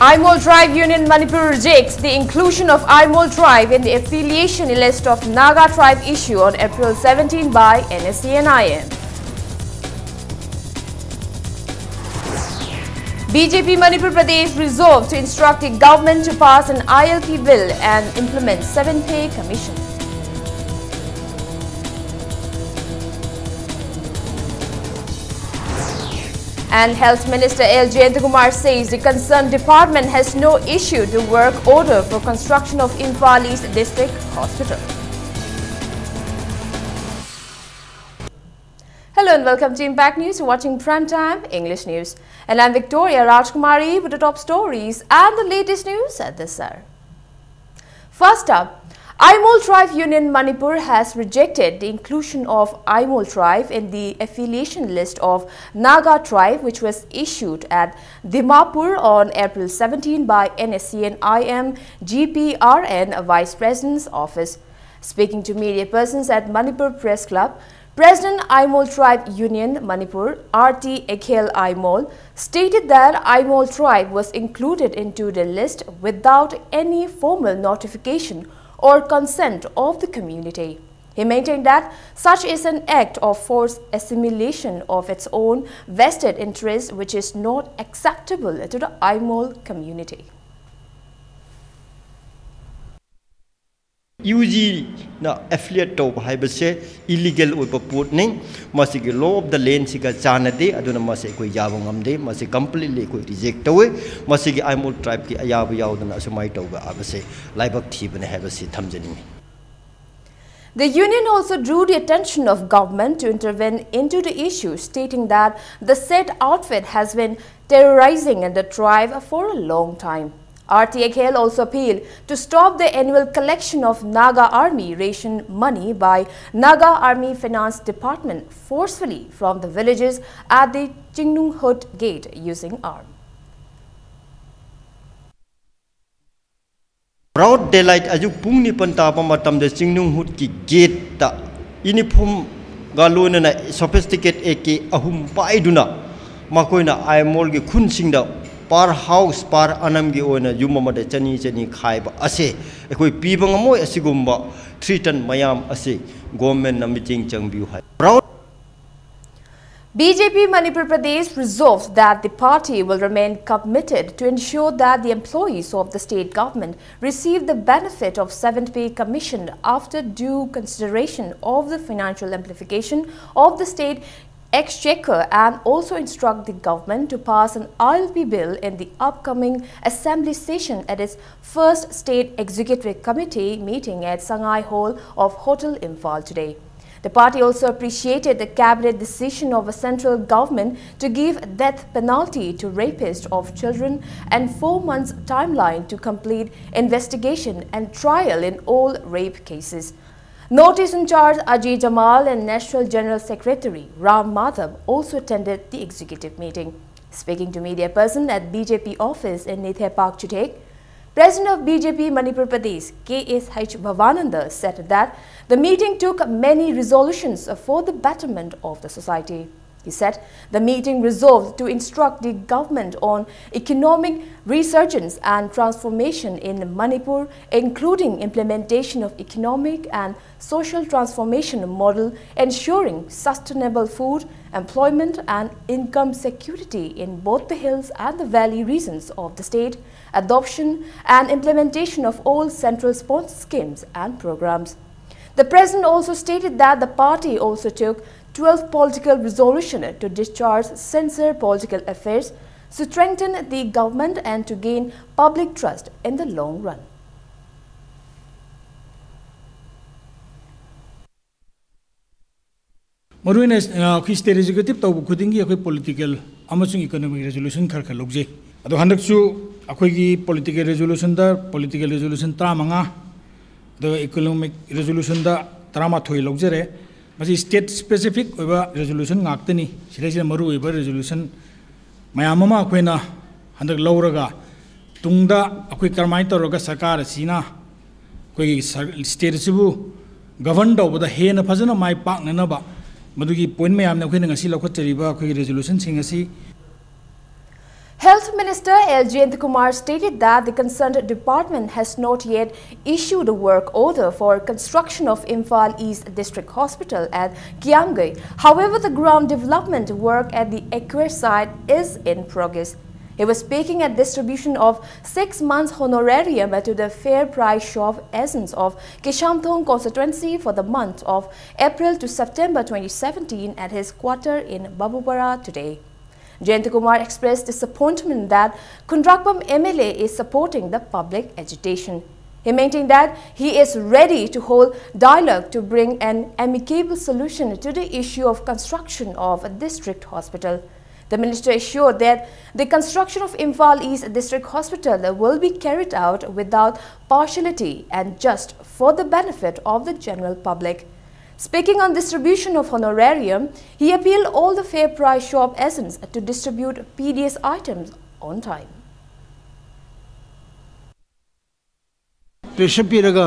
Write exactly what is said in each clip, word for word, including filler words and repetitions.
Aimol Tribe Union Manipur rejects the inclusion of Aimol tribe in the affiliation list of Naga tribe issued on April seventeen by N S C N I M. B J P Manipur Pradesh resolved to instruct the government to pass an I L P bill and implement seven pay commission. And Health Minister L Jayantakumar says the concerned department has no issued the work order for construction of Imphal East District Hospital. Hello and welcome to Impact News. You're watching Prime Time English News. And I'm Victoria Rajkumari with the top stories and the latest news at this hour. First up, Aimol Tribe Union Manipur has rejected the inclusion of Aimol tribe in the affiliation list of Naga tribe, which was issued at Dimapur on April seventeen by N S C N I M G P R N Vice President's Office. Speaking to media persons at Manipur Press Club, President Aimol Tribe Union Manipur, R T Akhel Aimol, stated that Aimol tribe was included into the list without any formal notification or consent of the community. He maintained that such is an act of forced assimilation of its own vested interest, which is not acceptable to the Aimol community. U ꯖꯤꯅ affiliate ꯇꯧꯕ ꯍꯥꯏꯕꯁꯦ illegal ꯑꯣꯏꯕ ꯄꯣꯠꯅꯤ꯫ ꯃꯁꯤꯒꯤ law of the landꯁꯤꯒ ꯆꯥꯟꯅꯗꯦ꯫ ꯑꯗꯨꯅ ꯃꯁꯤ ꯑꯩꯈꯣꯏ ꯌꯥꯕ ꯉꯝꯗꯦ꯫ ꯃꯁꯤ completely ꯑꯩꯈꯣꯏ ꯔꯤꯖꯦꯛ ꯇꯧꯏ꯫ ꯃꯁꯤꯒꯤ ꯑꯥꯏꯃꯣꯜ ꯇ꯭ꯔꯥꯏꯕꯀꯤ ꯑꯌꯥꯕ ꯌꯥꯎꯗꯅ ꯑꯁꯨꯃꯥꯏꯅ ꯇꯧꯕ ꯍꯥꯏꯕꯁꯦ ꯂꯥꯏꯕꯛ ꯊꯤꯕꯅꯤ ꯍꯥꯏꯕꯁꯤ ꯊꯝꯖꯅꯤꯡꯏ꯫ The union also drew the attention of government to intervene into the issue, stating that the said outfit has been terrorizing the tribe for a long time. R T Akhel also appealed to stop the annual collection of Naga Army ration money by Naga Army Finance Department forcefully from the villages at the Chingnunghut gate using arm. Broad daylight ꯑꯌꯨꯛ ꯄꯨꯡ ꯅꯤꯄꯥꯟ ꯇꯥꯕ ꯃꯇꯝꯗ ꯆꯤꯡꯅꯨꯡꯍꯨꯠꯀꯤ ꯒꯦꯠꯇ ꯌꯨꯅꯤꯐꯣꯔꯝꯒ ꯂꯣꯏꯅꯅ sophisticated A K ꯑꯍꯨꯝ ꯄꯥꯏꯗꯨꯅ ꯃꯈꯣꯏꯅ ꯑꯥꯏꯃꯣꯜꯒꯤ ꯈꯨꯟꯁꯤꯡꯗ per house, per annumꯒꯤ ꯑꯣꯏꯅ ꯌꯨꯝ ꯑꯃꯗ ꯆꯅꯤ ꯆꯅꯤ ꯈꯥꯏꯕ ꯑꯁꯦ ꯑꯩꯈꯣꯏ ꯄꯤꯕ ꯉꯝꯃꯣꯏ꯫ ꯑꯁꯤꯒꯨꯝꯕ three ton ꯃꯌꯥꯝ ꯑꯁꯤ governmentꯅ ꯃꯤꯠꯌꯦꯡ ꯆꯪꯕꯤꯌꯨ ꯍꯥꯏ꯫ Brown B J P Manipur Pradesh resolved that the party will remain committed to ensure that the employees of the state government receive the benefit of seventh pay commission after due consideration of the financial amplification of the state exchequer and also instruct the government to pass an I L P bill in the upcoming assembly session at its first state executive committee meeting at Sangai Hall of Hotel Imphal today. The party also appreciated the cabinet decision of a central government to give death penalty to rapists of children and four months timeline to complete investigation and trial in all rape cases. Notice in charge Ajay Jamal and National General Secretary Ram Madhav also attended the executive meeting. Speaking to media person at B J P office in Nithai Park, Chuthek, President of B J P Manipur Pradesh, K S H Bhavananda, said that the meeting took many resolutions for the betterment of the society. He said the meeting resolved to instruct the government on economic resurgence and transformation in Manipur, including implementation of economic and social transformation model, ensuring sustainable food, employment and income security in both the hills and the valley regions of the state, adoption and implementation of all central sponsored schemes and programs. The president also stated that the party also took twelve political resolution to discharge censor political affairs, strengthen the government and to gain public trust in the long run. ꯃꯔꯨꯑꯣꯏꯅ ꯑꯩꯈꯣꯏ state executive ꯇꯧꯕ ꯈꯨꯗꯤꯡꯒꯤ ꯑꯩꯈꯣꯏ political ꯑꯃꯁꯨꯡ economic resolution ꯈꯔ ꯈꯔ ꯂꯧꯖꯩ꯫ ꯑꯗꯣ ꯍꯟꯗꯛꯁꯨ ꯑꯩꯈꯣꯏꯒꯤ political resolutionꯗ political resolution ꯇꯔꯥꯃꯉꯥ, ꯑꯗꯨꯒ economic resolutionꯗ ꯇꯔꯥꯃꯥꯊꯣꯏ ꯂꯧꯖꯔꯦ꯫ ꯃꯁꯤ state specific ꯑꯣꯏꯕ resolution ꯉꯥꯛꯇꯅꯤ꯫ ꯁꯤꯗꯩꯁꯤꯗ ꯃꯔꯨꯑꯣꯏꯕ resolution ꯃꯌꯥꯝ ꯑꯃ ꯑꯩꯈꯣꯏꯅ ꯍꯟꯗꯛ ꯂꯧꯔꯒ ꯇꯨꯡꯗ ꯑꯩꯈꯣꯏ ꯀꯔꯝꯍꯥꯏꯅ ꯇꯧꯔꯒ ꯁꯔꯀꯥꯔ ꯑꯁꯤꯅ ꯑꯩꯈꯣꯏꯒꯤ state ꯑꯁꯤꯕꯨ govern ꯇꯧꯕꯗ ꯍꯦꯟꯅ ꯐꯖꯅ ꯃꯥꯏ ꯄꯥꯛꯅꯅꯕ, ꯃꯗꯨꯒꯤ point ꯃꯌꯥꯝꯅꯤ ꯑꯩꯈꯣꯏꯅ ꯉꯁꯤ ꯂꯧꯈꯠꯆꯔꯤꯕ ꯑꯩꯈꯣꯏꯒꯤ resolutionꯁꯤꯡ ꯑꯁꯤ꯫ Health Minister L Jayantakumar stated that the concerned department has not yet issued a work order for construction of Imphal East District Hospital at Kiamgay. However, the ground development work at the acquired site is in progress. He was speaking at distribution of six months honorarium to the Fair Price Shop agents of Kishamthong constituency for the month of April to September twenty seventeen at his quarter in Babupara today. Jayantakumar expressed disappointment that Khundrakpam M L A is supporting the public agitation. He maintained that he is ready to hold dialogue to bring an amicable solution to the issue of construction of a district hospital. The minister assured that the construction of Imphal East District Hospital will be carried out without partiality and just for the benefit of the general public. Speaking on distribution of honorarium, he appealed all the Fair Price Shop agents to distribute P D S items on time. Pressure ꯄꯤꯔꯒ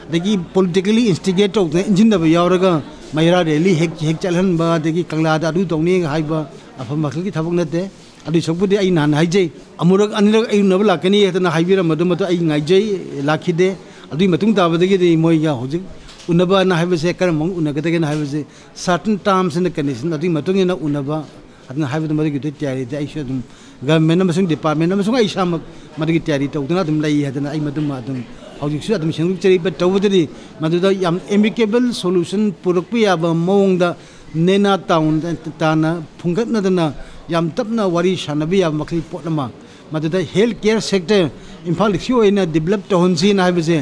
ꯑꯗꯒꯤ politically instigate ꯇꯧꯗꯅ ꯏꯟꯁꯤꯟꯗꯕ ꯌꯥꯎꯔꯒ ꯃꯩꯔꯥ rally ꯍꯦꯛ ꯍꯦꯛ ꯆꯠꯍꯟꯕ ꯑꯗꯒꯤ ꯀꯪꯂꯥꯗ ꯑꯗꯨ ꯇꯧꯅꯤ ꯍꯥꯏꯕ ꯑꯐꯕ ꯃꯈꯜꯒꯤ ꯊꯕꯛ ꯅꯠꯇꯦ꯫ ꯑꯗꯨꯒꯤ ꯁꯔꯨꯛꯄꯨꯗꯤ ꯑꯩ ꯅꯍꯥꯟ ꯍꯥꯏꯖꯩ, ꯑꯃꯨꯔꯛ ꯑꯅꯤꯔꯛ ꯑꯩ ꯎꯅꯕ ꯂꯥꯛꯀꯅꯤ ꯍꯥꯏꯗꯅ ꯍꯥꯏꯕꯤꯔꯝꯕꯗꯨ ꯃꯗꯨ ꯑꯩ ꯉꯥꯏꯖꯩ, ꯂꯥꯛꯈꯤꯗꯦ꯫ ꯑꯗꯨꯒꯤ ꯃꯇꯨꯡ ꯇꯥꯕꯗꯒꯤꯗꯤ ꯃꯣꯏꯒ ꯍꯧꯖꯤꯛ ꯎꯅꯕꯅ ꯍꯥꯏꯕꯁꯦ ꯀꯔꯝꯕ ꯃꯑꯣꯡ ꯎꯅꯒꯗꯒꯦꯅ ꯍꯥꯏꯕꯁꯦ certain terms and condition ꯑꯗꯨꯒꯤ ꯃꯇꯨꯡ ꯏꯟꯅ ꯎꯅꯕ ꯑꯗꯨꯅ ꯍꯥꯏꯕꯗꯨ ꯃꯗꯨꯒꯤꯗꯨ ꯇꯌꯥꯔꯤꯗꯤ ꯑꯩꯁꯨ ꯑꯗꯨꯝ government ꯑꯃꯁꯨꯡ department ꯑꯃꯁꯨꯡ ꯑꯩ ꯏꯁꯥꯃꯛ ꯃꯗꯨꯒꯤ ꯇꯌꯥꯔꯤ ꯇꯧꯗꯨꯅ ꯑꯗꯨꯝ ꯂꯩ ꯍꯥꯏꯗꯅ ꯑꯩ ꯃꯗꯨꯃ ꯑꯗꯨꯝ ꯍꯧꯖꯤꯛꯁꯨ ꯑꯗꯨꯝ ꯁꯦꯝꯗꯣꯛꯆꯔꯤ꯫ But ꯇꯧꯕꯗꯗꯤ ꯃꯗꯨꯗ ꯌꯥꯝ amicable solution ꯄꯨꯔꯛꯄ ꯌꯥꯕ ꯃꯑꯣꯡꯗ ꯅꯦꯅꯥ ꯇꯥꯎꯟ ꯇꯥꯅ ꯐꯨꯡꯒꯠꯅꯗꯅ ꯌꯥꯝ ꯇꯞꯅ ꯋꯥꯔꯤ ꯁꯥꯟꯅꯕ ꯌꯥꯕ ꯃꯈꯩ ꯄꯣꯠ ꯑꯃ ꯃꯗꯨꯗ health care sector ꯏꯝꯐꯥꯜ ꯏꯁꯀꯤ ꯑꯣꯏꯅ develop ꯇꯧꯍꯟꯁꯤꯅ ꯍꯥꯏꯕꯁꯦ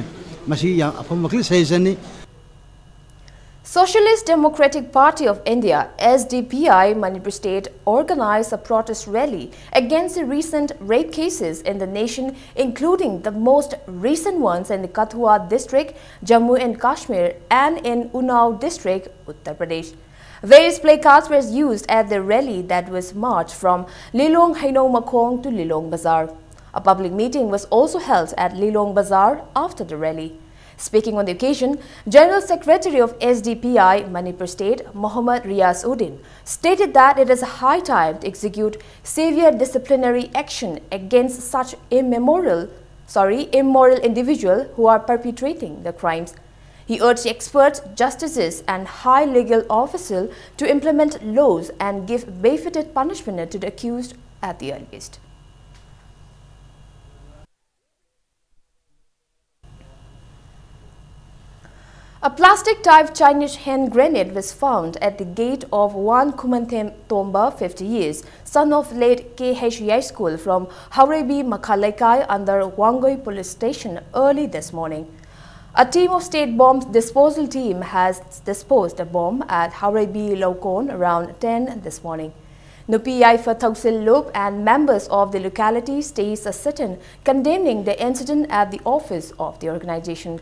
ꯃꯁꯤ ꯌꯥꯝ ꯑꯐꯕ ꯃꯈꯩ suggestion ꯅꯤ꯫ Socialist Democratic Party of India, S D P I, Manipur State organized a protest rally against the recent rape cases in the nation, including the most recent ones in the Kathua district, Jammu and Kashmir, and in Unnao district, Uttar Pradesh. Various placards were used at the rally that was marched from Lilong Heinong Makhong to Lilong Bazar. A public meeting was also held at Lilong Bazar after the rally. Speaking on the occasion, General Secretary of S D P I Manipur State, Mohammad Riaz Uddin, stated that it is high time to execute severe disciplinary action against such immemorial, sorry, immoral individuals who are perpetrating the crimes. He urged experts, justices, and high legal officials to implement laws and give befitted punishment to the accused at the earliest. A plastic-type Chinese hand grenade was found at the gate of one Khumanthem Tomba, fifty years, son of late K H Yaiskul from Haurebi Makhaleikai under Wangoi Police Station early this morning. A team of state bomb disposal team has disposed a bomb at Haurebi Lokon around ten this morning. Nupi Yaifa Thausil Lup and members of the locality staged a sit-in condemning the incident at the office of the organization.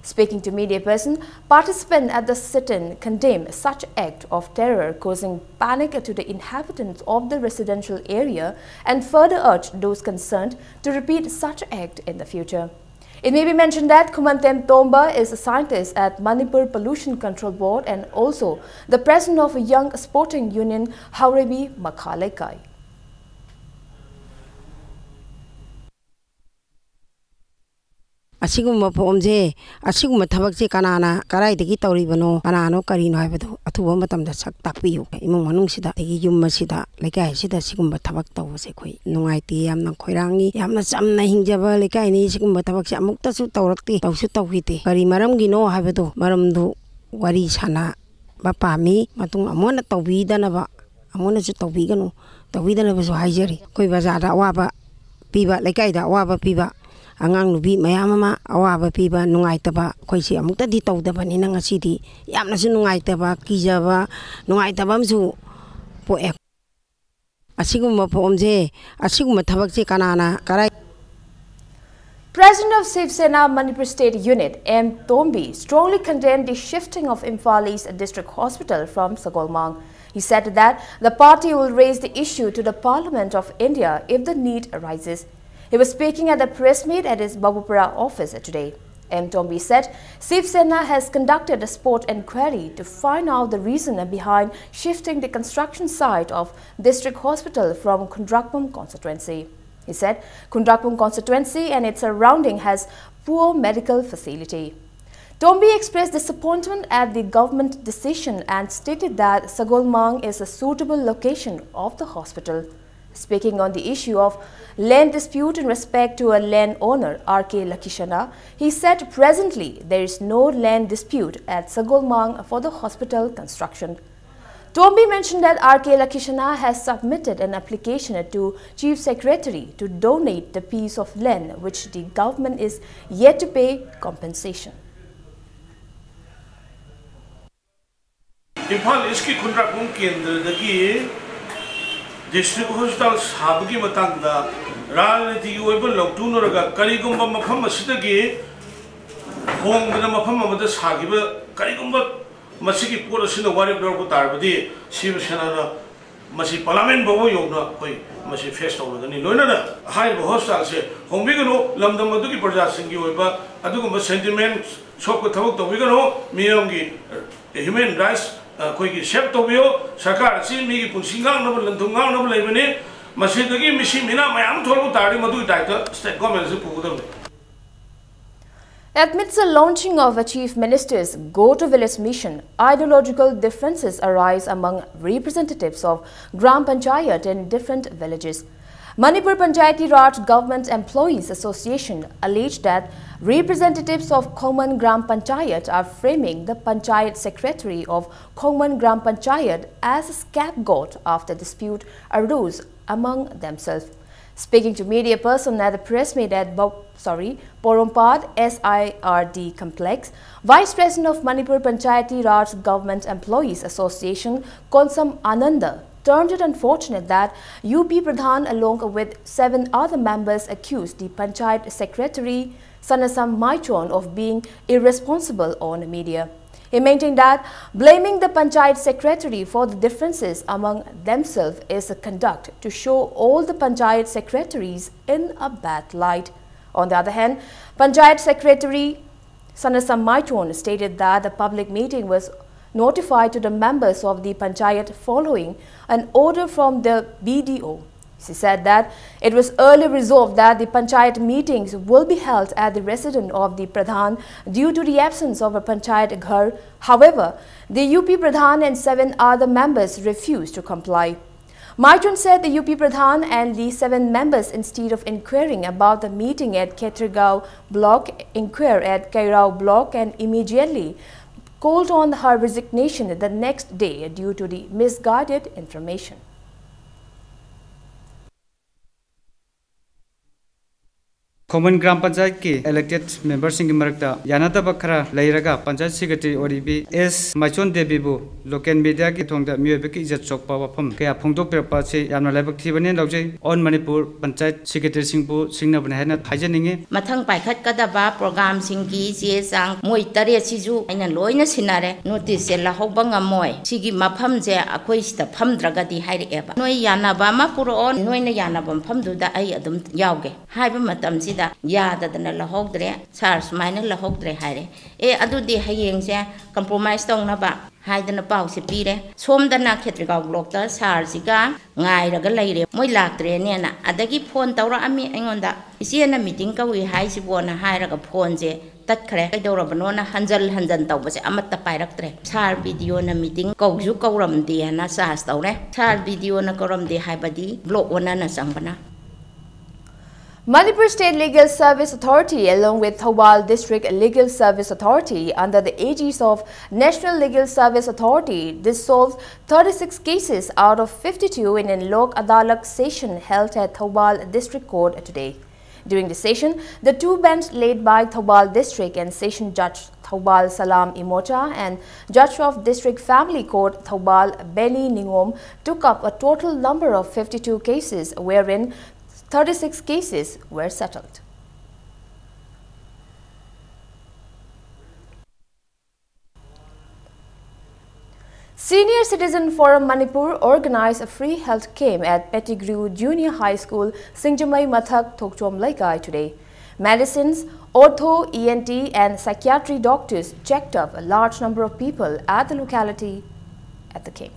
Speaking to media person, participants at the sit-in condemned such act of terror, causing panic to the inhabitants of the residential area, and further urged those concerned to repeat such act in the future. It may be mentioned that Khumanthem Tomba is a scientist at Manipur Pollution Control Board and also the president of a young sporting union, Haurebi Makhaleikai. ꯑꯁꯤꯒꯨꯝꯕ ꯐꯣꯝꯁꯦ, ꯑꯁꯤꯒꯨꯝꯕ ꯊꯕꯛꯁꯦ ꯀꯅꯥꯅ ꯀꯗꯥꯏꯗꯒꯤ ꯇꯧꯔꯤꯕꯅꯣ, ꯀꯅꯥꯅꯣ, ꯀꯔꯤꯅꯣ ꯍꯥꯏꯕꯗꯣ ꯑꯊꯨꯕ ꯃꯇꯝꯗ ꯁꯛ ꯇꯥꯛꯄꯤꯌꯨ꯫ ꯏꯃꯨꯡ ꯃꯅꯨꯡꯁꯤꯗ, ꯑꯗꯒꯤ ꯌꯨꯝ ꯑꯁꯤꯗ, ꯂꯩꯀꯥꯏ ꯑꯁꯤꯗ ꯁꯤꯒꯨꯝꯕ ꯊꯕꯛ ꯇꯧꯕꯁꯦ ꯑꯩꯈꯣꯏ ꯅꯨꯡꯉꯥꯏꯇꯦ, ꯌꯥꯝꯅ ꯈꯣꯏꯔꯥꯡꯉꯤ꯫ ꯌꯥꯝꯅ ꯆꯝꯅ ꯍꯤꯡꯖꯕ ꯂꯩꯀꯥꯏꯅꯤ꯫ ꯁꯤꯒꯨꯝꯕ ꯊꯕꯛꯁꯦ ꯑꯃꯨꯛꯇꯁꯨ ꯇꯧꯔꯛꯇꯦ, ꯇꯧꯁꯨ ꯇꯧꯈꯤꯗꯦ꯫ ꯀꯔꯤ ꯃꯔꯝꯒꯤꯅꯣ ꯍꯥꯏꯕꯗꯣ, ꯃꯔꯝꯗꯨ ꯋꯥꯔꯤ ꯁꯥꯟꯅꯕ ꯄꯥꯝꯃꯤ꯫ ꯃꯇꯨꯡ ꯑꯃꯨꯛ ꯍꯟꯅ ꯇꯧꯕꯤꯗꯅꯕ, ꯑꯃꯨꯛ ꯍꯟꯅꯁꯨ ꯇꯧꯕꯤꯒꯅꯨ, ꯇꯧꯕꯤꯗꯅꯕꯁꯨ ꯍꯥꯏꯖꯔꯤ꯫ ꯑꯩꯈꯣꯏ ꯕꯖꯥꯔꯗ ꯑꯋꯥꯕ ꯄꯤꯕ, ꯂꯩꯀꯥꯏꯗ ꯑꯋꯥꯕ ꯄꯤꯕ, ꯑꯉꯥꯡ ꯅꯨꯄꯤ ꯃꯌꯥꯝ ꯑꯃ ꯑꯋꯥꯕ ꯄꯤꯕ, ꯅꯨꯡꯉꯥꯏꯇꯕ, ꯑꯩꯈꯣꯏꯁꯤ ꯑꯃꯨꯛꯇꯗꯤ ꯇꯧꯗꯕꯅꯤꯅ ꯉꯁꯤꯗꯤ ꯌꯥꯝꯅꯁꯨ ꯅꯨꯡꯉꯥꯏꯇꯕ, ꯀꯤꯖꯕ, ꯅꯨꯡꯉꯥꯏꯇꯕ ꯑꯃꯁꯨ ꯄꯣꯛꯑꯦ꯫ ꯑꯁꯤꯒꯨꯝꯕ ꯐꯣꯝꯁꯦ, ꯑꯁꯤꯒꯨꯝꯕ ꯊꯕꯛꯁꯦ ꯀꯅꯥꯅ ꯀꯔꯥꯏ President of Shiv Sena Manipur State Unit, M Tombi, strongly condemned the shifting of Imphal East District Hospital from Sagolmang. He said that the party will raise the issue to the Parliament of India if the need arises. He was speaking at the press meet at his Babupara office today. M Tombi said Shiv Sena has conducted a spot inquiry to find out the reason behind shifting the construction site of District Hospital from Khundrakpam constituency. He said Khundrakpam constituency and its surrounding has poor medical facility. Tombi expressed disappointment at the government decision and stated that Sagolmang is a suitable location of the hospital. Speaking on the issue of land dispute in respect to a land owner, R K Lakishana, he said presently there is no land dispute at Sagolmang for the hospital construction. Tombi mentioned that R K Lakishana has submitted an application to Chief Secretary to donate the piece of land which the government is yet to pay compensation. Imphal ꯏꯁꯀꯤ ꯈꯨꯟꯗ꯭ꯔꯥꯛꯄꯝ ꯀꯦꯟꯗ꯭ꯔꯗꯒꯤ district hospital ꯁꯥꯕꯒꯤ ꯃꯇꯥꯡꯗ ꯔꯥꯖꯅꯤꯇꯤꯒꯤ ꯑꯣꯏꯕ ꯂꯧꯇꯨꯅꯔꯒ ꯀꯔꯤꯒꯨꯝꯕ ꯃꯐꯝ ꯑꯁꯤꯗꯒꯤ ꯍꯣꯡꯗꯅ ꯃꯐꯝ ꯑꯃꯗ ꯁꯥꯈꯤꯕ ꯀꯔꯤꯒꯨꯝꯕ ꯃꯁꯤꯒꯤ ꯄꯣꯠ ꯑꯁꯤꯅ ꯋꯥꯔꯦꯞ ꯂꯧꯔꯛꯄ ꯇꯥꯔꯕꯗꯤ ꯁꯤꯕ ꯁꯦꯅꯥꯅ ꯃꯁꯤ ꯄꯥꯔꯂꯥꯃꯦꯟ ꯐꯥꯎꯕ ꯌꯧꯅ ꯑꯩꯈꯣꯏ ꯃꯁꯤ ꯐꯦꯁ ꯇꯧꯔꯒꯅꯤ꯫ ꯂꯣꯏꯅꯅ ꯍꯥꯏꯔꯤꯕ ꯍꯣꯁꯄꯤꯇꯥꯜꯁꯦ ꯍꯣꯡꯕꯤꯒꯅꯨ, ꯂꯝꯗꯝ ꯑꯗꯨꯒꯤ ꯄ꯭ꯔꯖꯥꯁꯤꯡꯒꯤ ꯑꯣꯏꯕ ꯑꯗꯨꯒꯨꯝꯕ ꯁꯦꯟꯇꯤꯃꯦꯟ ꯁꯣꯛꯄ ꯊꯕꯛ ꯇꯧꯕꯤꯒꯅꯨ, ꯃꯤꯌꯥꯝꯒꯤ ꯍ꯭ꯌꯨꯃꯦꯟ ꯔꯥꯏꯠꯁ ꯑꯩꯈꯣꯏꯒꯤ ꯁꯦꯞ ꯇꯧꯕꯤꯌꯨ꯫ ꯁꯔꯀꯥꯔ ꯑꯁꯤ ꯃꯤꯒꯤ ꯄꯨꯟꯁꯤ ꯉꯥꯛꯅꯕ, ꯂꯟ ꯊꯨꯝ ꯉꯥꯛꯅꯕ ꯂꯩꯕꯅꯤ꯫ ꯃꯁꯤꯗꯒꯤ ꯃꯤꯁꯤ ꯃꯤꯅꯥ ꯃꯌꯥꯝ ꯊꯣꯛꯂꯛꯄ ꯇꯥꯔꯗꯤ ꯃꯗꯨꯒꯤ ꯗꯥꯏꯇ state ꯒꯣꯔꯃꯦꯟꯁꯤꯅ ꯄꯨꯒꯗꯕꯅꯤ꯫ Amidst the launching of a Chief Minister's Go to Village Mission, ideological differences arise among representatives of Gram Panchayat in different villages. Manipur Panchayati Raj Government Employees Association alleged that representatives of Khongman Gram Panchayat are framing the Panchayat Secretary of Khongman Gram Panchayat as a scapegoat after dispute arose among themselves. Speaking to media person at the press meet at Bo- sorry, Porompad S I R D complex, Vice President of Manipur Panchayati Raj Government Employees Association Konsam Ananda termed it unfortunate that U P Pradhan along with seven other members accused the Panchayat Secretary Sanasam Maichon of being irresponsible on media. He maintained that blaming the Panchayat Secretary for the differences among themselves is a conduct to show all the Panchayat Secretaries in a bad light. On the other hand, Panchayat Secretary Sanasam Maichon stated that the public meeting was notified to the members of the Panchayat following an order from the B D O. She said that it was early resolved that the Panchayat meetings will be held at the residence of the Pradhan due to the absence of a Panchayat Ghar. However, the U P Pradhan and seven other members refused to comply. Maichon said the U P Pradhan and the seven members, instead of inquiring about the meeting at Khetrigao block, inquire at Kairao block and immediately called on her resignation the next day due to the misguided information. Khongman gram ꯄꯟꯆꯥꯌꯠꯀꯤ elected memberꯁꯤꯡꯒꯤ ꯃꯔꯛꯇ ꯌꯥꯅꯗꯕ ꯈꯔ ꯂꯩꯔꯒ panchayat secretary ꯑꯣꯏꯔꯤꯕꯤ ꯑꯦꯁ ꯃꯥꯏꯆꯣꯟ ꯗꯦꯕꯤꯕꯨ local mediaꯒꯤ ꯊꯣꯡꯗ ꯃꯤꯑꯣꯏꯕꯒꯤ ꯏꯖꯠ ꯁꯣꯛꯄ ꯋꯥꯐꯝ ꯀꯌꯥ ꯐꯣꯡꯗꯣꯛꯄꯤꯔꯛꯄ ꯑꯁꯤ ꯌꯥꯝꯅ ꯂꯥꯏꯕꯛ ꯊꯤꯕꯅꯦꯅ ꯂꯧꯖꯩ꯫ All Manipur ꯄꯟꯆꯥꯌꯠ secretaryꯁꯤꯡꯕꯨ ꯁꯤꯡꯅꯕꯅꯦ ꯍꯥꯏꯅ ꯍꯥꯏꯖꯅꯤꯡꯉꯤ꯫ ꯃꯊꯪ ꯄꯥꯏꯈꯠꯀꯗꯕ programꯁꯤꯡꯒꯤ ꯆꯦ ꯆꯥꯡ ꯃꯣꯏ ꯇꯔꯦꯠꯁꯤꯁꯨ ꯑꯩꯅ ꯂꯣꯏꯅ ꯁꯤꯟꯅꯔꯦ꯫ Noticeꯁꯦ ꯂꯧꯍꯧꯕ ꯉꯝꯃꯣꯏ꯫ ꯁꯤꯒꯤ ꯃꯐꯝꯁꯦ ꯑꯩꯈꯣꯏ ꯁꯤꯗ ꯐꯝꯗ꯭ꯔꯒꯗꯤ ꯍꯥꯏꯔꯛꯑꯦꯕ꯫ ꯅꯣꯏ ꯌꯥꯅꯕ ꯑꯃ ꯄꯨꯔꯛꯑꯣ, ꯅꯣꯏꯅ ꯌꯥꯅꯕ ꯃꯐꯝꯗꯨꯗ ꯑꯩ ꯑꯗꯨꯝ ꯌꯥꯎꯒꯦ ꯍꯥꯏꯕ ꯃꯇꯝꯁꯤꯗ ꯌꯥꯗꯗꯅ ꯂꯧꯍꯧꯗ꯭ꯔꯦ꯫ Sir ꯁꯨꯃꯥꯏꯅ ꯂꯧꯍꯧꯗ꯭ꯔꯦ ꯍꯥꯏꯔꯦ꯫ ꯑꯦ, ꯑꯗꯨꯗꯤ ꯍꯌꯦꯡꯁꯦ compromise ꯇꯧꯅꯕ ꯍꯥꯏꯗꯅ ꯄꯥꯎꯁꯦ ꯄꯤꯔꯦ꯫ ꯁꯣꯝꯗꯅ ꯈꯦꯇ꯭ꯔꯤꯒꯥꯎ blockꯇ sirꯁꯤꯒ ꯉꯥꯏꯔꯒ ꯂꯩꯔꯦ, ꯃꯣꯏ ꯂꯥꯛꯇ꯭ꯔꯦꯅꯦꯅ꯫ ꯑꯗꯒꯤ phone ꯇꯧꯔꯛꯑꯝꯃꯤ ꯑꯩꯉꯣꯟꯗ, "ꯏꯆꯦꯅ meeting ꯀꯧꯏ ꯍꯥꯏꯁꯤꯕꯣꯅ" ꯍꯥꯏꯔꯒ phoneꯁꯦ ꯇꯠꯈ꯭ꯔꯦ꯫ ꯀꯩꯗꯧꯔꯕꯅꯣꯅ ꯍꯟꯖꯜ ꯍꯟꯖꯟ ꯇꯧꯕꯁꯦ ꯑꯃꯠꯇ ꯄꯥꯏꯔꯛꯇ꯭ꯔꯦ꯫ Sir BDOꯅ meeting ꯀꯧꯁꯨ ꯀꯧꯔꯝꯗꯦꯅ charge ꯇꯧꯔꯦ꯫ Sir BDOꯅ ꯀꯧꯔꯝꯗꯦ ꯍꯥꯏꯕꯗꯤ block ꯑꯣꯟꯅꯅ ꯆꯪꯕꯅ꯫ Manipur State Legal Service Authority, along with Thoubal District Legal Service Authority, under the aegis of National Legal Service Authority, dissolved thirty-six cases out of fifty-two in a Lok Adalat session held at Thoubal District Court today. During the session, the two bench led by Thoubal District and Session Judge Thoubal Salam Imocha and Judge of District Family Court Thoubal Benny Ningom took up a total number of fifty-two cases, wherein thirty-six cases were settled. Senior Citizen Forum Manipur organized a free health camp at Pettigrew Junior High School, Singjamei Mathak, Thokchom Leikai today. Medicines, ortho, E N T, and psychiatry doctors checked up a large number of people at the locality at the camp.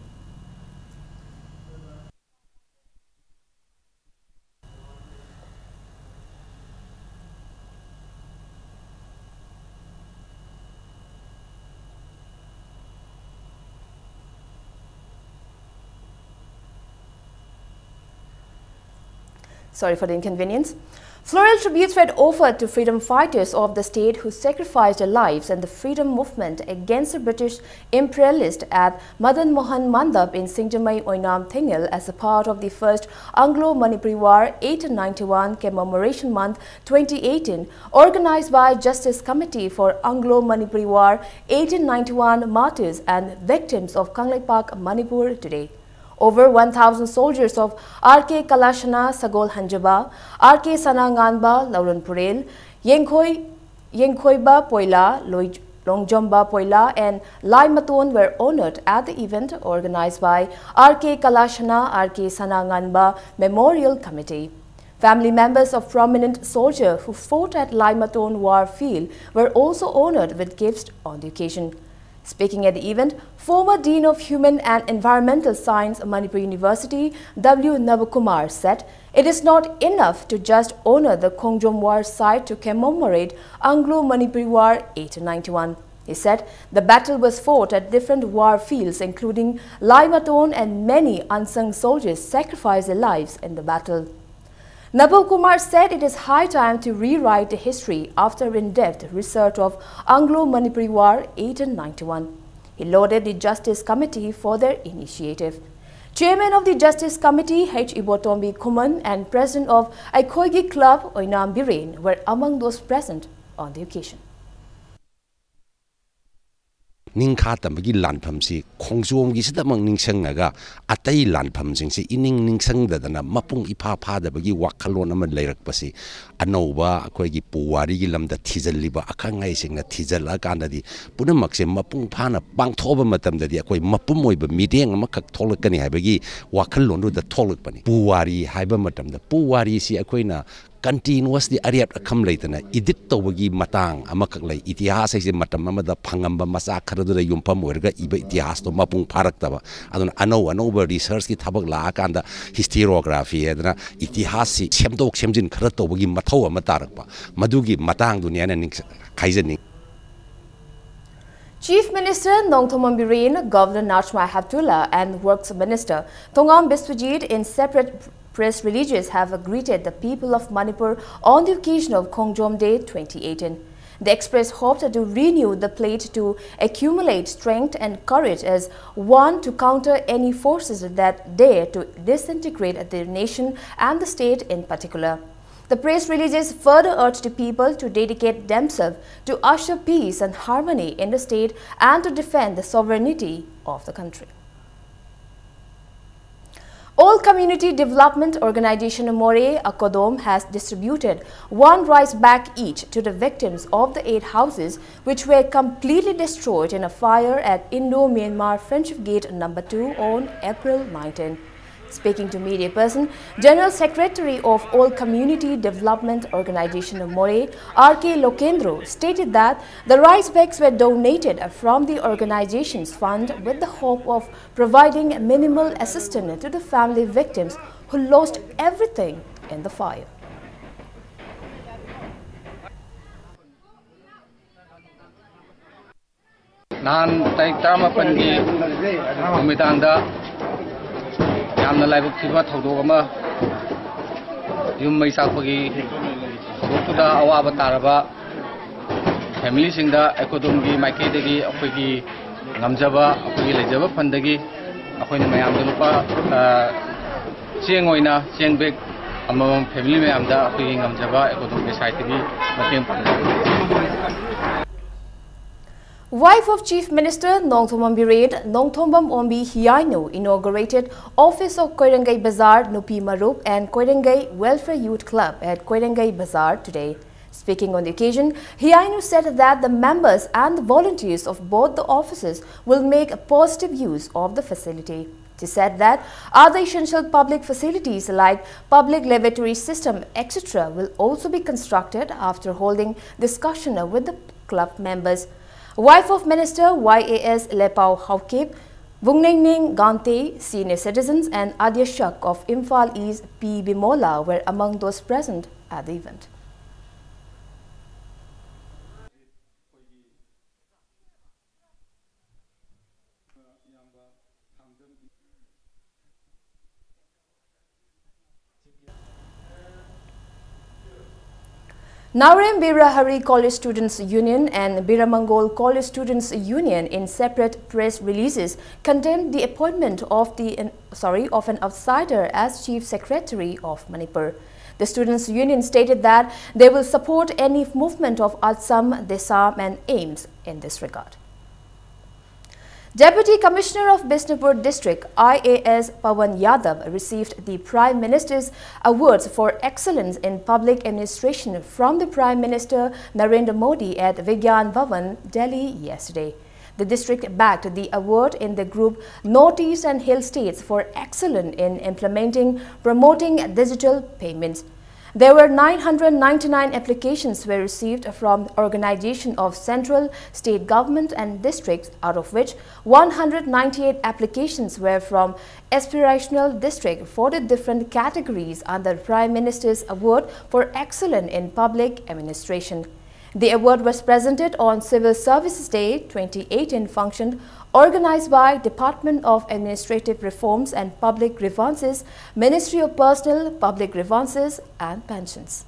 Sorry for the inconvenience. Floral tributes were offered to freedom fighters of the state who sacrificed their lives in the freedom movement against the British imperialist at Madan Mohan Mandap in Singjamei, Oinam Thengal as a part of the First Anglo-Manipuri War eighteen ninety-one Commemoration Month twenty eighteen, organized by Justice Committee for Anglo-Manipuri War eighteen ninety-one Martyrs and Victims of Kangleipak, Manipur today. Over one thousand soldiers of R K Kalashana Sagol Hanjaba, R K Sana Nganba Lauran Purel, Yengkhoi, Yengkhoiba Poila, Loi-, Longjomba Poila, and Lai Maton were honored at the event organized by R K Kalashana, R K Sana Nganba Memorial Committee. Family members of prominent soldier who fought at Lai Maton war field were also honored with gifts on the occasion. Speaking at the event, former Dean of Human and Environmental Science, Manipur University, W Nabakumar, said it is not enough to just honor the Khongjom War site to commemorate Anglo-Manipuri War eighteen ninety-one. He said the battle was fought at different war fields, including Laimaton, and many unsung soldiers sacrificed their lives in the battle. Nabakumar said it is high time to rewrite the history after in-depth research of Anglo-Manipuri War eighteen ninety-one. He lauded the Justice Committee for their initiative. Chairman of the Justice Committee, H Ibotombi Khuman, and President of Aikoigi Club, Oinam Biren, were among those present on the occasion. ꯅꯤꯡꯈꯥ ꯇꯝꯕꯒꯤ ꯂꯥꯟꯐꯝꯁꯤ ꯈꯣꯡꯖꯣꯝꯒꯤꯁꯤꯗꯃꯛ ꯅꯤꯡꯁꯤꯡꯉꯒ ꯑꯇꯩ ꯂꯥꯟꯐꯝꯁꯤꯡꯁꯤ ꯏꯅꯤꯡ ꯅꯤꯡꯁꯤꯡꯗꯗꯅ ꯃꯄꯨꯡ ꯏꯐꯥ ꯐꯥꯗꯕꯒꯤ ꯋꯥꯈꯜꯂꯣꯟ ꯑꯃ ꯂꯩꯔꯛꯄꯁꯤ ꯑꯅꯧꯕ ꯑꯩꯈꯣꯏꯒꯤ ꯄꯨꯋꯥꯔꯤꯒꯤ ꯂꯝꯗ ꯊꯤꯖꯤꯜꯂꯤꯕ ꯑꯈꯪ ꯑꯍꯩꯁꯤꯡꯅ ꯊꯤꯖꯤꯜꯂꯛꯑꯀꯥꯟꯗꯗꯤ ꯄꯨꯝꯅꯃꯛꯁꯦ ꯃꯄꯨꯡ ꯐꯥꯅ ꯄꯥꯡꯊꯣꯛꯑꯕ ꯃꯇꯝꯗꯗꯤ ꯑꯩꯈꯣꯏ ꯃꯄꯨꯝ ꯑꯣꯏꯕ ꯃꯤꯠꯌꯦꯡ ꯑꯃꯈꯛ ꯊꯣꯛꯂꯛꯀꯅꯤ ꯍꯥꯏꯕꯒꯤ ꯋꯥꯈꯜꯂꯣꯟꯗꯨꯗ ꯊꯣꯛꯂꯛꯄꯅꯤ꯫ ꯄꯨꯋꯥꯔꯤ ꯍꯥꯏꯕ ꯃꯇꯝꯗ ꯄꯨꯋꯥꯔꯤꯁꯤ ꯑꯩꯈꯣꯏꯅ Continuously ꯑꯔꯦꯞ ꯑꯈꯝ ꯂꯩꯇꯅ edit ꯇꯧꯕꯒꯤ ꯃꯇꯥꯡ ꯑꯃꯈꯛ ꯂꯩ꯫ ꯏꯇꯤꯍꯥꯁ ꯍꯥꯏꯁꯦ ꯃꯇꯝ ꯑꯃꯗ ꯐꯪꯉꯝꯕ ꯃꯆꯥ ꯈꯔꯗꯨꯗ ꯌꯨꯝꯐꯝ ꯑꯣꯏꯔꯒ ꯏꯕ ꯏꯇꯤꯍꯥꯁꯇꯣ ꯃꯄꯨꯡ ꯐꯥꯔꯛꯇꯕ꯫ ꯑꯗꯨꯅ ꯑꯅꯧ ꯑꯅꯧꯕ researchꯀꯤ ꯊꯕꯛ ꯂꯥꯛꯑꯀꯥꯟꯗ historiography ꯍꯥꯏꯗꯅ ꯏꯇꯤꯍꯥꯁꯁꯤ ꯁꯦꯝꯗꯣꯛ ꯁꯦꯝꯖꯤꯟ ꯈꯔ ꯇꯧꯕꯒꯤ ꯃꯊꯧ ꯑꯃ ꯇꯥꯔꯛꯄ꯫ ꯃꯗꯨꯒꯤ ꯃꯇꯥꯡꯗꯨꯅꯤ ꯍꯥꯏꯅ ꯅꯤꯡ-, ꯍꯥꯏꯖꯅꯤꯡꯉꯤ꯫ Chief Minister Nongthombam Biren, Governor Najma Heptulla, and Works Minister Thongam Biswajit, in separate press releases, have greeted the people of Manipur on the occasion of Khongjom Day twenty eighteen. They express hope to renew the pledge to accumulate strength and courage as one to counter any forces that dare to disintegrate the nation and the state in particular. The press releases further urged the people to dedicate themselves to usher peace and harmony in the state and to defend the sovereignty of the country. All Community Development Organization Moreh, ACODOM, has distributed one rice bag each to the victims of the eight houses which were completely destroyed in a fire at Indo-Myanmar Friendship Gate number two on April nineteen. Speaking to media person, General Secretary of All Community Development Organization of Moreh, R K Lokendro, stated that the rice bags were donated from the organization's fund with the hope of providing minimal assistance to the family victims who lost everything in the fire. ꯅꯍꯥꯟ ꯇꯥꯔꯤꯛ ꯇꯔꯥꯃꯥꯄꯟꯒꯤ ꯅꯨꯃꯤꯗꯥꯡꯗ ꯌꯥꯝꯅ ꯂꯥꯏꯕꯛ ꯊꯤꯕ ꯊꯧꯗꯣꯛ ꯑꯃ, ꯌꯨꯝ ꯃꯩ ꯆꯥꯛꯄꯒꯤ ꯊꯧꯗꯣꯛꯇꯨꯗ ꯑꯋꯥꯕ ꯇꯥꯔꯕ ꯐꯦꯃꯤꯂꯤꯁꯤꯡꯗ ꯑꯦꯀꯣꯗꯣꯝꯒꯤ ꯃꯥꯏꯀꯩꯗꯒꯤ ꯑꯩꯈꯣꯏꯒꯤ ꯉꯝꯖꯕ, ꯑꯩꯈꯣꯏꯒꯤ ꯂꯩꯖꯕ ꯐꯟꯗꯒꯤ ꯑꯩꯈꯣꯏꯅ ꯃꯌꯥꯝꯗ ꯂꯨꯄꯥ, ꯑ, ꯆꯦꯡ ꯑꯣꯏꯅ ꯆꯦꯡ ꯕꯦꯒ ꯑꯃꯃꯝ ꯐꯦꯃꯤꯂꯤ ꯃꯌꯥꯝꯗ ꯑꯩꯈꯣꯏꯒꯤ ꯉꯝꯖꯕ ꯑꯦꯀꯣꯗꯣꯝꯒꯤ ꯁꯥꯏꯠꯇꯒꯤ ꯃꯇꯦꯡ ꯄꯥꯡꯖꯕꯅꯤ꯫ Wife of Chief Minister Nongthombam Biren, Nongthombam Ombi Hiainu, inaugurated Office of Koirengei Bazar Nupi Marup and Koirengei Welfare Youth Club at Koirengei Bazar today. Speaking on the occasion, Hiainu said that the members and the volunteers of both the offices will make a positive use of the facility. She said that other essential public facilities like public lavatory system, et cetera, will also be constructed after holding discussion with the club members. Wife of Minister Y A S Lepao Haokip, Vungnengning Gante, senior citizens, and Adhyakshak of Imphal East P Bimola were among those present at the event. Naorem Birahari College Students Union and Biramangol College Students Union, in separate press releases, condemned the appointment of the, sorry, of an outsider as Chief Secretary of Manipur. The Students Union stated that they will support any movement of ASAM, DESAM and AIIMS in this regard. Deputy Commissioner of Bishnupur District, I A S Pawan Yadav, received the Prime Minister's Awards for Excellence in Public Administration from the Prime Minister Narendra Modi at Vigyan Bhavan, Delhi yesterday. The district bagged the award in the group Northeast and Hill States for excellence in implementing, promoting digital payments. There were nine hundred ninety-nine applications were received from organization of central, state government and districts, out of which one hundred ninety-eight applications were from aspirational district for the different categories under Prime Minister's Award for Excellence in Public Administration. The award was presented on Civil Services Day twenty eighteen function organized by Department of Administrative Reforms and Public Grievances, Ministry of Personnel, Public Grievances and Pensions.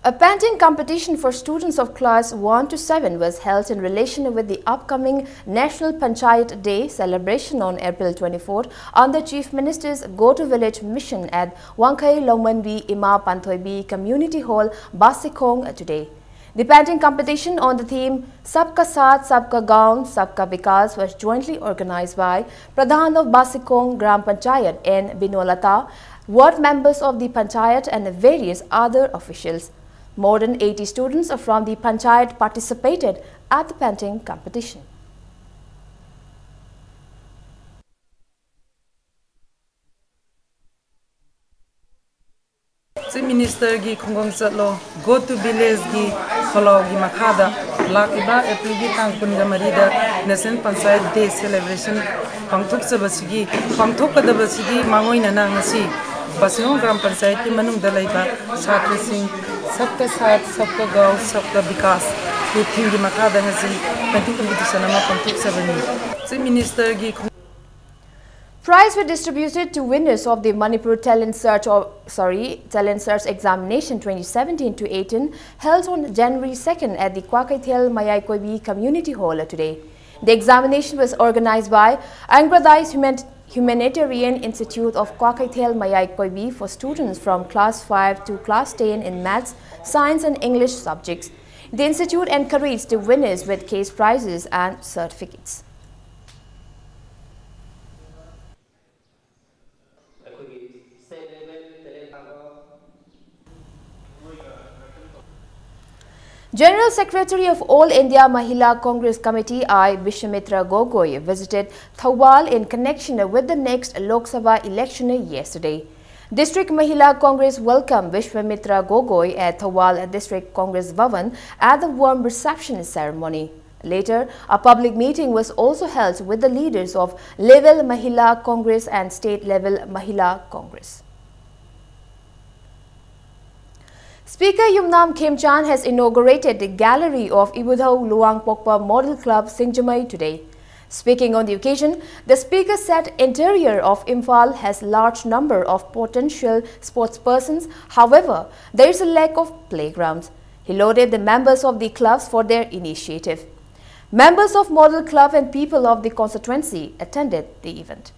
A painting competition for students of class one to seven was held in relation with the upcoming National Panchayat Day celebration on April twenty-fourth under Chief Minister's Go to Village Mission at Wangkhei Lomanbi Ima Panthoibi Community Hall, Basikhong today. The painting competition on the theme Sabka Saath, Sabka Gaon, Sabka Vikas was jointly organized by Pradhan of Basikhong Gram Panchayat N Binolata, ward members of the Panchayat and various other officials. More than eighty students from the Panchayat participated at the painting competition. Chief Minister ꯒꯤ ꯈꯨꯡꯒꯪ ꯆꯠꯂꯣ, Go to Village ꯒꯤ ꯊꯧꯔꯥꯡꯒꯤ ꯃꯈꯥꯗ ꯂꯥꯛꯂꯤꯕ ꯑꯦꯄ꯭ꯔꯤꯜꯒꯤ ꯇꯥꯡ ꯀꯨꯟꯒ ꯃꯔꯤꯗ National Panchayat Day celebration ꯄꯥꯡꯊꯣꯛꯆꯕꯁꯤꯒꯤ, ꯄꯥꯡꯊꯣꯛꯀꯗꯕꯁꯤꯒꯤ ꯃꯥꯡꯑꯣꯏꯅꯅ ꯉꯁꯤ ꯕꯁꯤꯍꯣꯡ ꯒ꯭ꯔꯥꯝ ꯄꯟꯆꯥꯌꯠꯀꯤ ꯃꯅꯨꯡꯗ ꯂꯩꯕ ꯁꯥꯇ꯭ꯔꯁꯤꯡ Sabka Saath, Sabka Gaon, Sabka Vikas ꯒꯤ theme ꯒꯤ ꯃꯈꯥꯗ ꯉꯁꯤ painting competition ꯑꯃ ꯄꯥꯡꯊꯣꯛꯆꯕꯅꯤ꯫ Chief Minister ꯒꯤ ꯈꯣꯡ- Prize were distributed to winners of the Manipur Talent Search, or, sorry, Talent Search Examination twenty seventeen to eighteen, held on January second at the Kwakaithel Mayai Koibi Community Hall today. The examination was organized by Angradais Human-, Humanitarian Institute of Kwakaithel Mayai Koibi for students from class five to class ten in maths, science and English subjects. The institute encouraged the winners with cash prizes and certificates. General Secretary of All India Mahila Congress Committee I, Vishwamitra Gogoi, visited Thoubal in connection with the next Lok Sabha election yesterday. District Mahila Congress welcomed Vishwamitra Gogoi at Thoubal District Congress Bhavan at the warm reception ceremony. Later, a public meeting was also held with the leaders of level Mahila Congress and state level Mahila Congress. Speaker Yumnam Khemchand has inaugurated the gallery of Ibudhau Luang Pokpa Model Club Singjamei today. Speaking on the occasion, the speaker said interior of Imphal has large number of potential sports persons. However, there is a lack of playgrounds. He lauded the members of the clubs for their initiative. Members of Model Club and people of the constituency attended the event.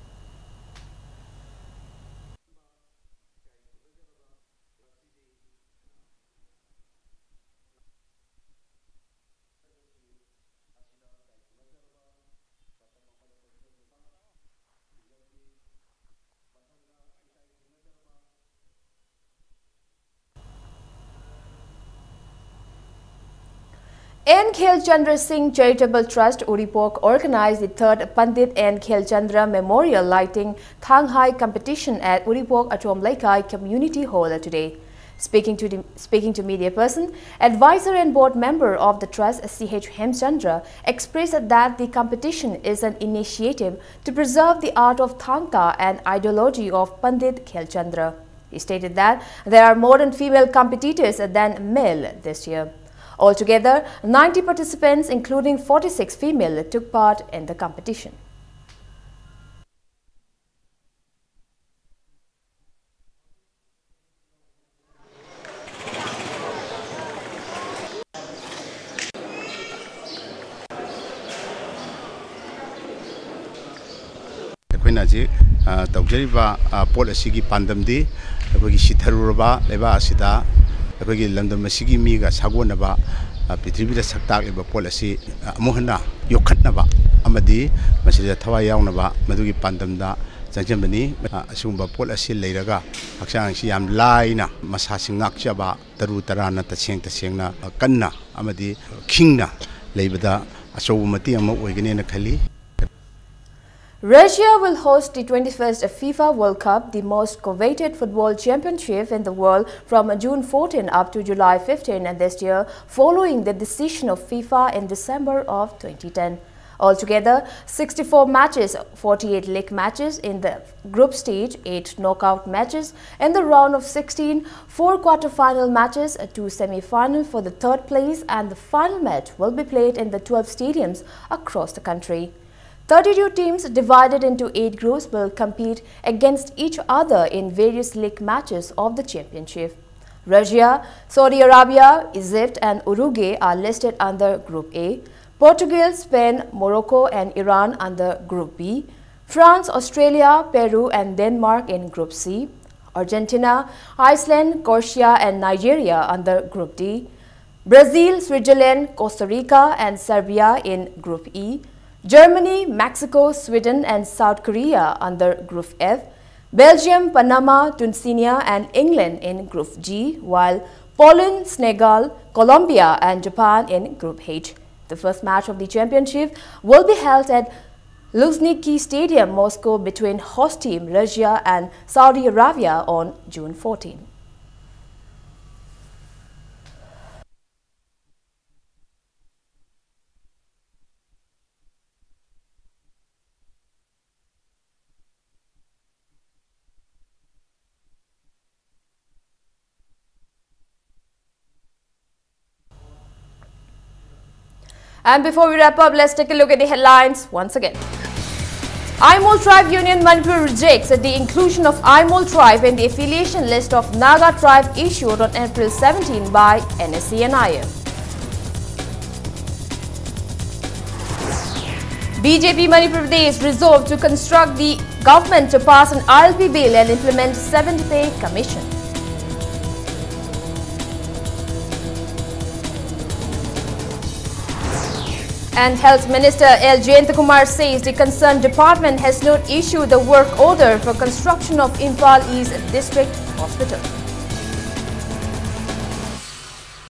N Khelchandra Singh Charitable Trust Uripok organized the third Pandit N Khelchandra Memorial Lighting Thanghai competition at Uripok Achom Leikai Community Hall today. Speaking to, the, speaking to media person, advisor and board member of the trust C H Hemchandra expressed that the competition is an initiative to preserve the art of Thangka and ideology of Pandit Khelchandra. He stated that there are more in female competitors than male this year. Altogether, ninety participants, including forty-six female, took part in the competition. ꯑꯩꯈꯣꯏꯅ ꯍꯧꯖꯤꯛ ꯇꯧꯖꯔꯤꯕ ꯄꯣꯠ ꯑꯁꯤꯒꯤ ꯄꯥꯟꯗꯝꯗꯤ ꯑꯩꯈꯣꯏꯒꯤ ꯁꯤꯊꯔꯨꯔꯕ ꯂꯩꯕꯥꯛ ꯑꯁꯤꯗ ꯑꯩꯈꯣꯏꯒꯤ ꯂꯝꯗꯝ ꯑꯁꯤꯒꯤ ꯃꯤꯒ ꯁꯥꯒꯣꯟꯅꯕ, ꯄ꯭ꯔꯤꯊꯤꯕꯤꯗ ꯁꯛ ꯇꯥꯛꯂꯤꯕ ꯄꯣꯠ ꯑꯁꯤ ꯑꯃꯨꯛ ꯍꯟꯅ ꯌꯣꯛꯈꯠꯅꯕ ꯑꯃꯗꯤ ꯃꯁꯤꯗ ꯊꯋꯥꯏ ꯌꯥꯎꯅꯕ, ꯃꯗꯨꯒꯤ ꯄꯥꯟꯗꯝꯗ ꯆꯪꯁꯤꯟꯕꯅꯤ꯫ ꯑꯁꯤꯒꯨꯝꯕ ꯄꯣꯠ ꯑꯁꯤ ꯂꯩꯔꯒ ꯍꯛꯆꯥꯡꯁꯤ ꯌꯥꯝ ꯂꯥꯏꯅ ꯃꯁꯥꯁꯤ ꯉꯥꯛꯆꯕ, ꯇꯔꯨ ꯇꯔꯥꯟꯅ ꯇꯁꯦꯡ ꯇꯁꯦꯡꯅ ꯀꯟꯅ ꯑꯃꯗꯤ ꯈꯤꯡꯅ ꯂꯩꯕꯗ ꯑꯆꯧꯕ ꯃꯇꯦꯡ ꯑꯃ ꯑꯣꯏꯒꯅꯦꯅ ꯈꯜꯂꯤ꯫ Russia will host the twenty-first FIFA World Cup, the most coveted football championship in the world, from June fourteen up to July fifteen this year, following the decision of FIFA in December of twenty ten. Altogether, sixty-four matches, forty-eight league matches in the group stage, eight knockout matches in the round of sixteen, four quarter-final matches, two semi-final for the third place, and the final match will be played in the twelve stadiums across the country. Thirty-two teams divided into eight groups will compete against each other in various league matches of the championship. Russia, Saudi Arabia, Egypt, and Uruguay are listed under Group A. Portugal, Spain, Morocco, and Iran under Group B. France, Australia, Peru, and Denmark in Group C. Argentina, Iceland, Croatia, and Nigeria under Group D. Brazil, Switzerland, Costa Rica, and Serbia in Group E. Germany, Mexico, Sweden, and South Korea under Group F. Belgium, Panama, Tunisia, and England in Group G, while Poland, Senegal, Colombia, and Japan in Group H. The first match of the championship will be held at Luzhniki Stadium, Moscow, between host team Russia and Saudi Arabia on June fourteen. And before we wrap up, let's take a look at the headlines once again. Aimol Tribe Union Manipur rejects the inclusion of Aimol Tribe in the affiliation list of Naga Tribe issued on April seventeen by N S C N I M. B J P Manipur Pradesh resolved to construct the government to pass an I L P bill and implement seventh Pay Commission. And Health Minister L Jayantakumar says the concerned department has not issued the work order for construction of Imphal East District Hospital.